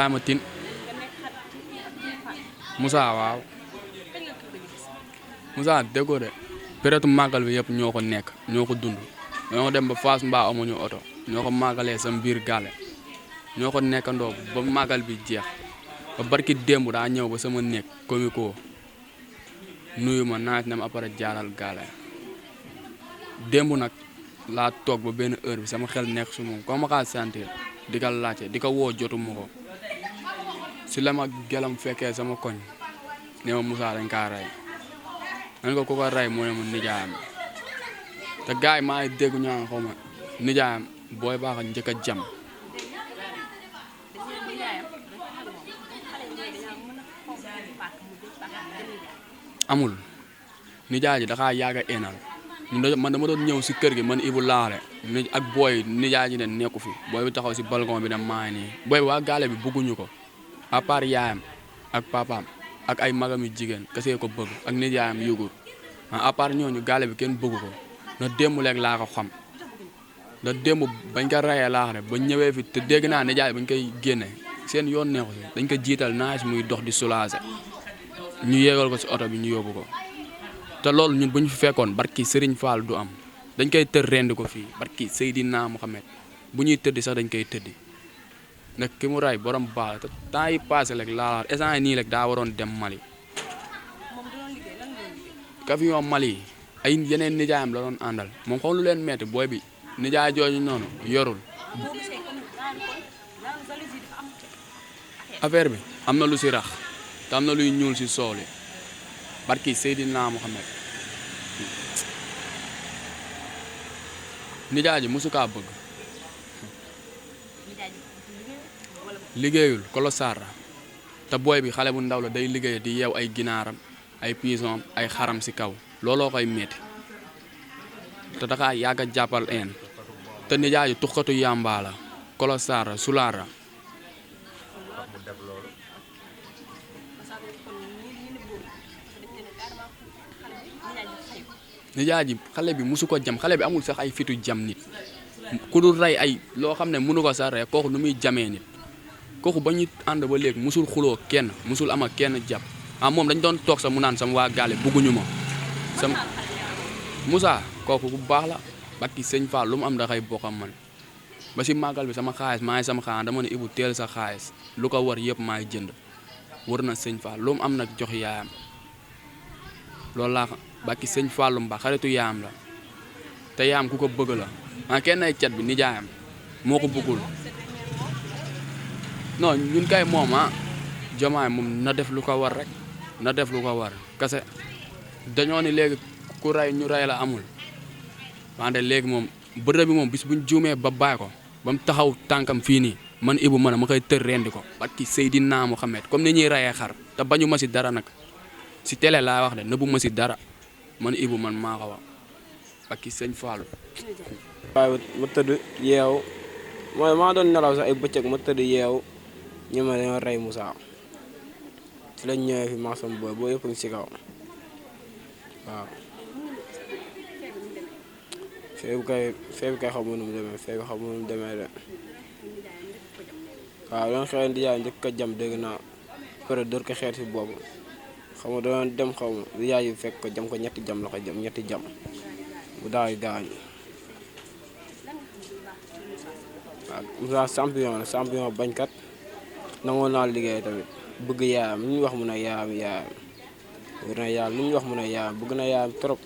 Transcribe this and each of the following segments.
Ibrahima Tine Moussa waaw Moussa déggoo de période màggal bi yëpp ñoo ko nekk ñoo ko dund ñoo dem ba Fass mbaa amuñu oto ñoo ko màggalee sa biir gàlle ñoo ko nekkandoo ba màggal bi jeex ba barki démb daa ñëw ba sama nekk comico nuyu ma naaj na ma après jaaral gàlle démb nag laa toog ba benn heure bi sama xel nekk su moom comme ma kaa sentir di ko laajte di ko woo jotuma ko si la ma gelam fekkee sama koñ ne ma Moussa dañ kaa rey nan ko ku ko rey mu ne ma nijaayam te gars yi maa ngi dégg ñaan xaw ma nijaayam booy baax a njëkk a jam amul nijaay ji daxaa yàgg a eenal man dama doon ñëw si kër gi man Ibu laale ak booy nijaay ji ne nekku fi booy bi taxaw si balcon bi ne maa ngi nii booy bi waa gaale bi bëgguñu ko à part yaayam ak papaam ak ay magam yu jigéen kese ko bëgg ak nijaayam yëgul à part ñooñu gaale bi kenn bëggu ko na démb leeg laa ko xam na démb bañ ko rayee laa xam ba ñëwee fi te dégg naa nijaay bañ koy génne seen yoon neexu si dañ ko jiital naaj muy dox di soulager ñu yéegal ko si oto bi ñu yóbbu ko te loolu ñun bu ñu fi fekkoon barki Serigne Fall du am dañ koy tër rendi ko fii barki Seydina Mohamed bu ñuy tëddi sax dañ koy tëddi nag ki mu ray borom baax te temps yi passé rek laa instant nii rek daa waroon dem Mali camion Mali ay yeneen nijaayam la doon àndal moom xam lu leen metti booy bi nijaay jooju noonu yorul affaire bi am na lu si rax te am na luy ñuul si sool yi barki Seydina Mohamed nijaay ji mosu kaa bëgg liggéeyul kolo sarra te booy bi xale bu ndaw la day liggéey di yeew ay ginaaram ay pigeon ay xaram si kaw looloo koy metti te dakaa yàgg a jàppal een te nijaay ji tuxkatu yàmbaa la kolo sarra sulaara nijaay ji xale bi musu ko jam xale bi amul sax ay fitu jam nit ku dul rey ay loo xam ne mënu ko sax rey kooku nu muy jamee nit kooku ba ñu ànd ba léegi musul xuloo kenn musul ama kenn jàpp moom dañ doon toog sax mu naan sama waa gaale bugguñu ma sama Moussa kooku bu baax la bakki sëñ Fall lu mu am da xay bokkam man ba si màggal bi sama xaalis maa ngi sama xaalis dama ne Ibu teel sa xaalis lu ko war yëpp maa ngi jënd war na sëñ Fall lu mu am nag jox yaayam loolu laa bakki sëñ Fallu Mba xaritu yaayam la te yaayam ku ko bëgg la kenn ay cat bi nijaayam moo ko bëggul non ñun kay moom Diomaye moom na def lu ko war rek na def lu ko war kase dañoo ni léegi ku rey ñu rey la amul wante léegi moom bërëb bi moom bis buñ juumee ba bàyyi ko ba mu taxaw tànkam fii nii man Ibu man ma koy tër rendi ko barki Seydina Mohamed comme ni ñuy reyee xar te bañu ma si dara nag si télé laa wax de nëbbu ma si dara man Ibu man maa ko wax barki sëñ Fallou. waaye ma tëdd yeew mooy maa doon nelaw sax ay bëccëg ma tëdd yeew ñu ma dañoo rey Moussa ci lañ ñëwee fi maasam boo yëpp ngi si kaw waaw feebu kay xamu nu mu demee feebu xamu nu mu demee de waaw doon xeex di yaay njëkk ko jam dégg naa pare dóor ko xeet si boobu xam nga doon dem xaw ma di yaay yu fekk ko jam ko ñetti jam la ko jam ñetti jam bu daal gaañu waaw Moussa champion la champion bañkat nangoo naa liggéey tamit bëgg yaayam lu ñu wax mun a yaayam wër na yaayam lu ñu wax mun a yaayam bëgg na yaayam trop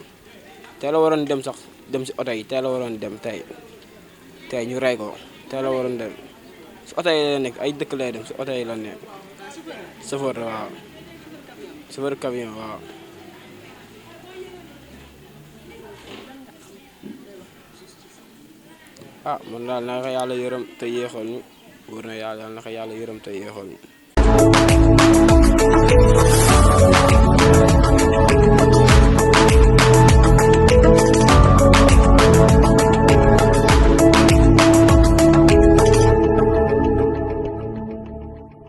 tey la waroon dem sax dem si oto yi tey la waroon dem tey ñu rey ko tey la waroon dem si oto yi la nekk ay dëkk lay dem si oto yi la nekk chauffeur waaw chauffeur camion waaw man daal na ko yàlla yërëm te yéexoon ñu wër na yàlla na ko yàlla yërëm te yéexoon ñu